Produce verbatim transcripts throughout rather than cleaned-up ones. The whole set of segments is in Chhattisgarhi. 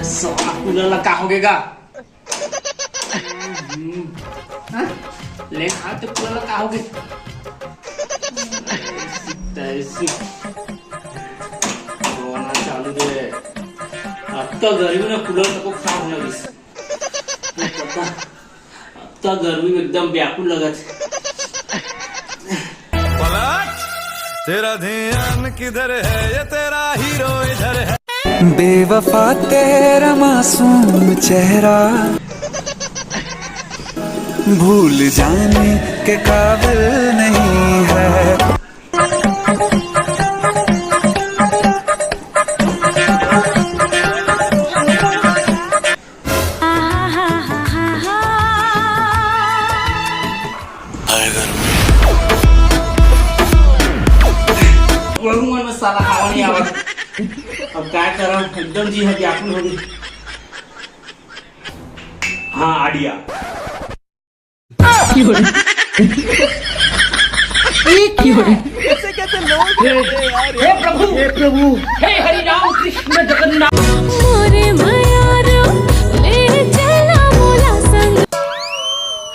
साला कूलर ला का होगे गा? हम्म। हाँ? ले, हाँ, तो कूलर ला का होगे? तैसी। होना चालू रे। अतका गर्मी ना, कूलर तको खराब होना दिस। अतका गर्मी में एकदम व्याकुल लगत हे। पलट, तेरा ध्यान किधर है, ये तेरा हीरो इधर है। बेवफा तेरा मासूम चेहरा, भूल जाने के काबिल नहीं है। वहू मन में साला हवा नहीं आवत। अब काय करम, एकदम जी ह व्याकुल हो गई। हाँ, आइडिया। कैसे कैसे लोग हे, हैं यार। हे प्रभु, हे प्रभु, हे हरि राम कृष्ण जगन्नाथ। मोरे मयारो, ले चला मोला संग।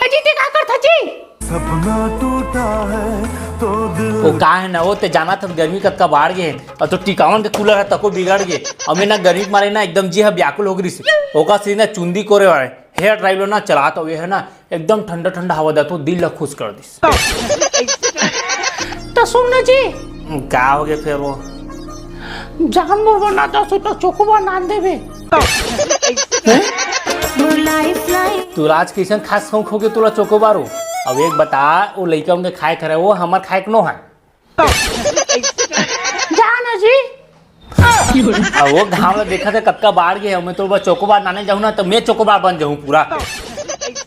अजी, ते का करथा जी? सपना टूटा है तो दिल वो का है ना, वो ते जाना था गर्मी कतका बाढ़ गे हे, अउ तो टिकावन के कूलर हे तको बिगड़ गे। अउ मैं ना गर्मी के मारे ना एकदम जी ह व्याकुल हो गई। ओका से ना चुंदी कोरे वाले हेयर ड्रायर लो ना चलात हवे हे ना, एकदम ठंडा ठंडा हवा देत हो, दिल ला खुश कर दिस। त सुन ना जी। का हो गया फिर वो? जान मोर बर ना दस रुपया चोकोबार नान देबे। तोला आज कैसन खास शौक हो गया तोला चोकोबार हो? अब एक बता, वो लइका उनके खाए करे, वो हमार खाए के नो है। जा ना जी। अब वो घाम ला देखा था कतका बाढ़ गे, मैं तो बस चोकोबार नाने जाऊँ ना तो मैं चोकोबार बन जाऊँ पूरा।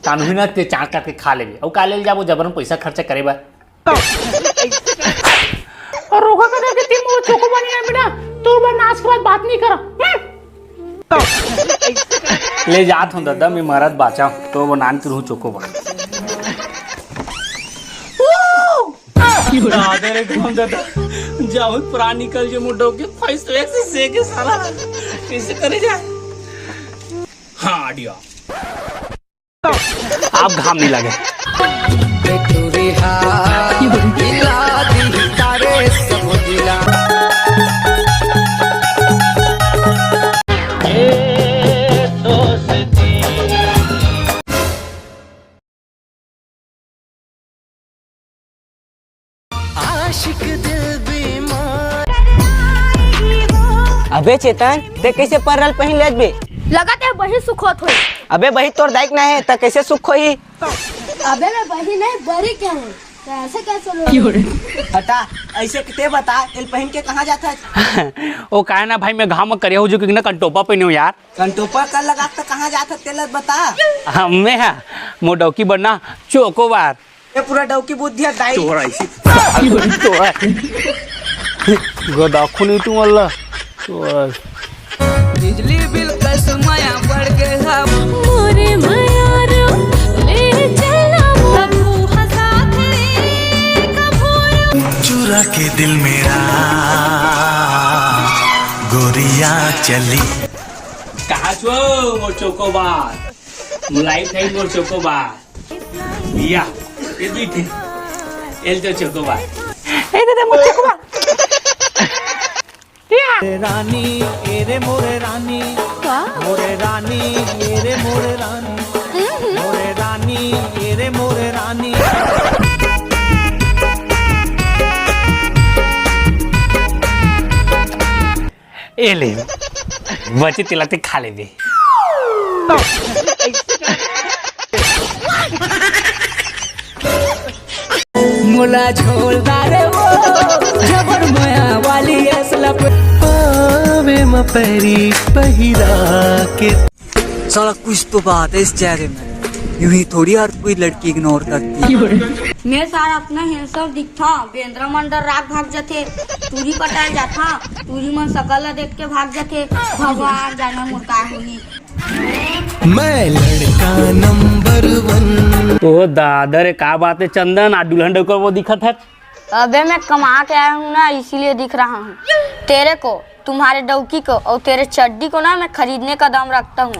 कानूनी ना ते चाट काट के खा लेबे। अउ का ले जाबो जबरन पैसा खर्चा करे बर। अउ रोका कर देते तुम वो चोकोबार नहीं आए बेटा, तो बस नाच के बाद बात नहीं करा। ले जात हूँ दादा, मैं मरत बाचा तो वो नान के रहूँ चोकोबार। दादा रे घाम दादा, जाऊं प्राण निकल जे मुंडो के फैस तो ऐसे से के साला कैसे करे जाए। हाँ आइडिया। आप घाम नहीं लगे। आशिक दिल बीमार। अबे चेतन, ते कैसे परल पहन लेत बे? लगत हे बही सुखोत होई। अबे बही तोर दाइक ना हे, त कैसे सुख होही? अबे मैं बही नहीं, बरी क्या हूँ? तो ऐसे कैसे लोग? हटा, ऐसे ते बता, एल पहन के कहाँ जाता है? ओ काहे ना भाई, मैं घाम में करिया हो जो कि ना कंटोपा पहने हो यार। कंटोपा का लगा तो कहाँ जाता तेल बता। हमें है, मोर डौकी बनना चोकोबार। ये पूरा डौकी बुद्धि है दाई। तोरा इसी। तोरा। गदाखो नहीं तू अल्लाह। तोरा। बिजली बिल कस माया बढ़ गए हम। मोरे मयारो, ले चला मोला। कभू हंसा थे, कभू चुरा के दिल मेरा, गोरिया चली। कहाँ छो मोर चोकोबार? मुलायम नहीं मोर चोकोबार। या, ये भी थे। एल तो चोकोबार। ए दे दे मोर चोकोबार। या। रानी, ए रे मोरे रानी। का? मोरे रानी, ए रे मोरे रानी। हम्म। मोरे रानी, ए रे मोरे रानी। ए ले, बचे तेला ते खा लेबे। मोला झोलदारे वो, जबर मया वाली असला पे। पावे म पैरी पहिरा के। साला कुछ तो बात है इस चेहरे में, यूं ही थोड़ी हर कोई लड़की इग्नोर करती है। मैं सारा अपना हैंडसम दिखता, बेंद्रा मंडल राग भाग जाते, टूरी पटाल जाता, टूरी मन सकल ला देख के भाग जाते, भगवान जाने मोर का होही। मैं लड़का नंबर वन। ओ दादा रे, का बात है चंदन, आज दुल्हन डौकर वो दिखत है। अबे, मैं कमा के आया हूँ ना, इसीलिए दिख रहा हूँ। तेरे को, तुम्हारे डौकी को और तेरे चड्डी को ना, मैं खरीदने का दाम रखता हूँ।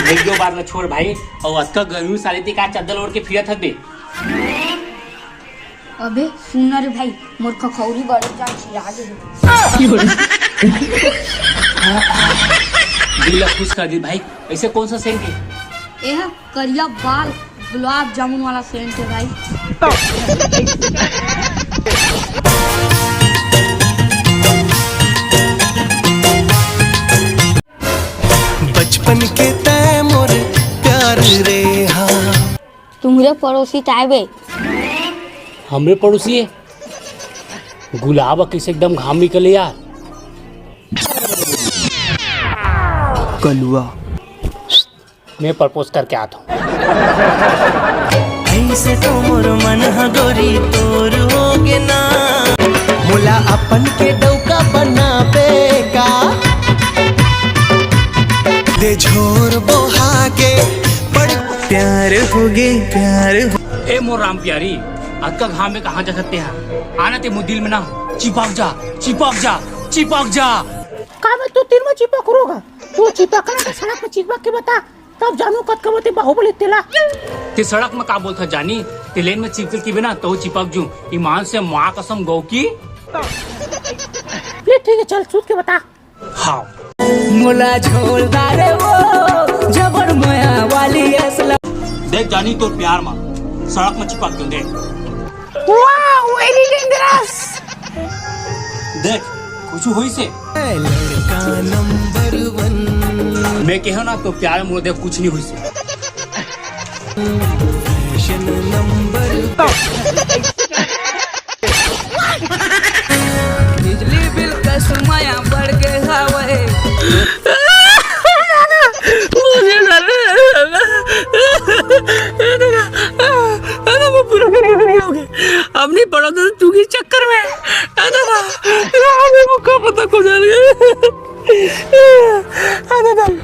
देख जो बात में छोड़ भाई, और अतका गर्मी साले ते का चद्दर ओढ़ के फिरत हबे। अबे सुन ना रे भाई, मोर खखौरी बड़े जान चिल्ला दे। दिल ला खुश कर दी भाई। ऐसे कौन सा सेंट है? ए हा करिया बाल गुलाब जामुन वाला सेंट है भाई। बचपन के तय मोर प्यार रे हा। तुम्हरे पड़ोसी ताय बे। हमरे पड़ोसी है गुलाब, कैसे एकदम घाम निकले यार। कलुआ। मैं प्रपोज करके आता हूँ। ऐसे तो मोर मन ह गोरी तोर हो गे ना। मोला अपन के डौका बनाबे का? दे झोर बोहा के पड़ प्यार हो गे, प्यार हो। ए मोर राम प्यारी, अतका घाम में कहाँ जा सकते हैं? आना ते मुदिल में ना, चिपक जा, चिपक जा, चिपक जा। का मैं तो तीर में चिपक रोगा? तू चिपकना के सड़क में चिपक के बता, तब जानू कतका बोलते बाहुबली तेला। ते सड़क में का बोलता जानी? ते लेन में चिपक के बिना तो चिपक जू। ईमान से माँ कसम गौ की। ले ठीक है, चल सूत के बता। हाँ। मोला झोलदार वो जबर मया वाली असला। देख जानी तोर प्यार मा सड़क में चिपक जू देख। Wow, very dangerous। देख, कुछ होइसे। लड़का नंबर वन। मैं कहो ना तो प्यार में देख कुछ नहीं होइसे। Fashion number. बिजली बिल का सुरमाया बढ़ गए हवे। मुझे डर। अरे, वो पूरा करिया करिया हो गया। अब नहीं पड़ा था तू के चक्कर में। अरे, अरे, वो का पता को जान गया। अरे, अरे,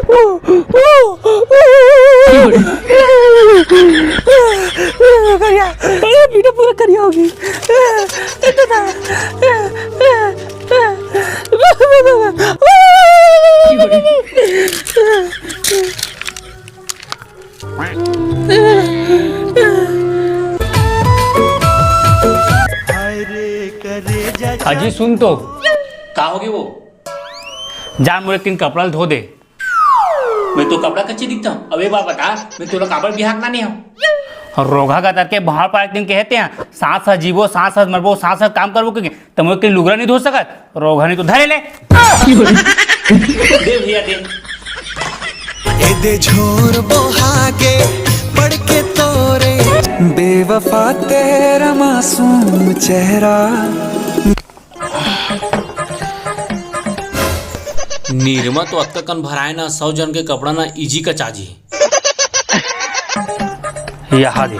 ओ, ओ, ओ, ओ। करिया, अरे, पीठ पूरा करिया हो गई। अरे, अरे, अरे। अजी सुन तो। का होगे वो? जा मोर एक ठिन कपड़ा ल धो दे। मैं तो कपड़ा कच्चे दिखता हूँ। अब एक बार बता, मैं तोला काबर बिहाक ना नहीं हूँ? रोगहा का तरके भाड़ पार एक दिन कहते हैं, सांस सांस जीवो, सांस सांस मरबो, सांस सांस काम करबो, क्योंकि तुम एक लुगरा नहीं धो सकत, रोगहा नहीं तो धरे ले। दे भैया दे। एदे झोर बोहा के पड़ के तोरे बेवफा तेरा मासूम चेहरा। निरमा तो अतका कन भराए ना, सौ जन के कपड़ा ना इजी कचा जी। यहाँ दे।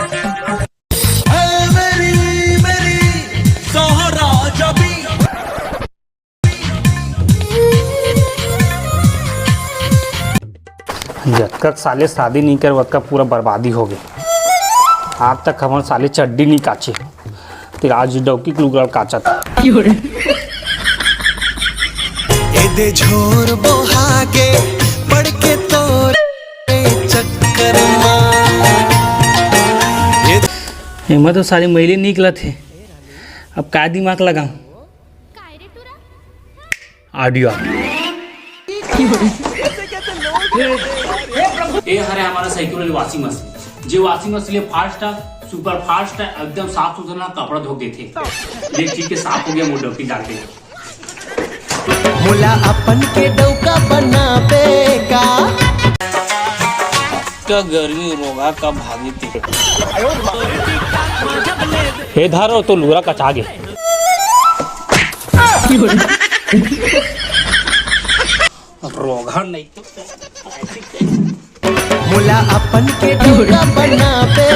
जतका साले शादी नहीं करे, ओतका पूरा बर्बादी हो गए। आज तक हमर साले चड्डी नहीं काचे, ते आज डौकी के लुगड़ा काचत। एदे झोर बोहा के पड़ के तोरे चक्कर मा। एमा तो साले महिले निकलत हे, अब का दिमाग लगाऊं? आइडिया। ए हरे हमारा साइकिल वाली वॉशिंग मशीन, जे वॉशिंग मशीन ले फास्ट है, सुपर फास्ट है, एकदम साफ सुथरा कपड़ा धो देथे। देख ठीक के साफ हो गया, मोर डौकी डाल के। मोला अपन के डौका बनाबे का? का गर्मी रोगहा का भागी ती। हे धारो तो लुगरा कचा गे। रोगहा नहीं तो मोला अपन के डौका बनाबे